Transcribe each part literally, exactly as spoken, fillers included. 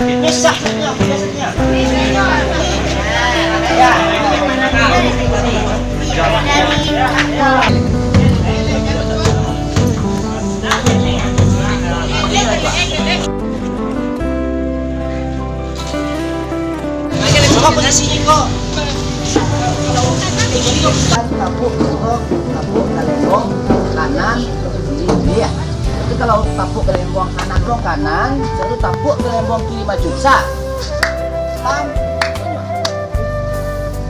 Susah, susah, susah. Ya. Coba posisi ko. Tapuak ko, tapuak ka lembong kanan, kiri, kiri, ya. Tapi kalau tapuak ka lembong kanan, sudah tu tapuak ka lembong kiri maju. Sa. Tam.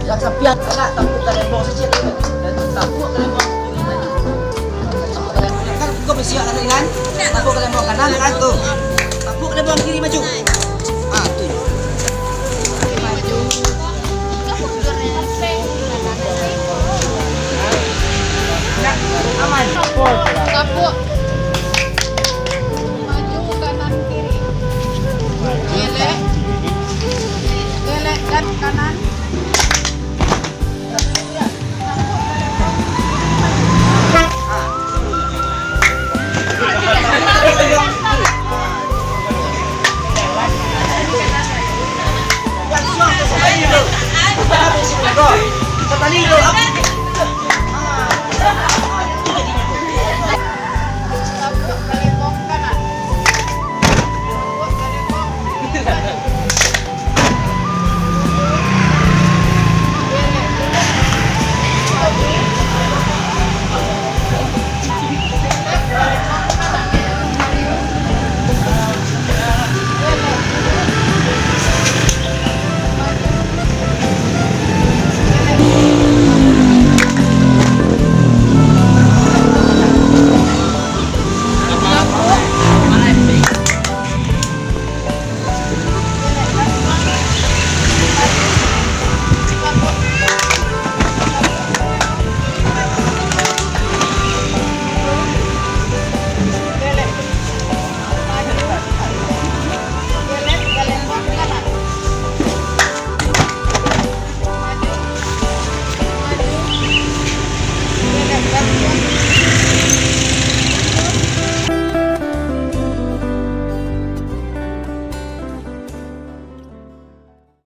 Yang sampiang kena tapuak ka lembong sajo tu. Dan tu tapuak ka lembong kiri maju. Kan kau bisiak tadi kan? Tapuak ka lembong kanan kan tu. Tapuak ka lembong kiri maju. Ah, tu. Aman. Tapuak.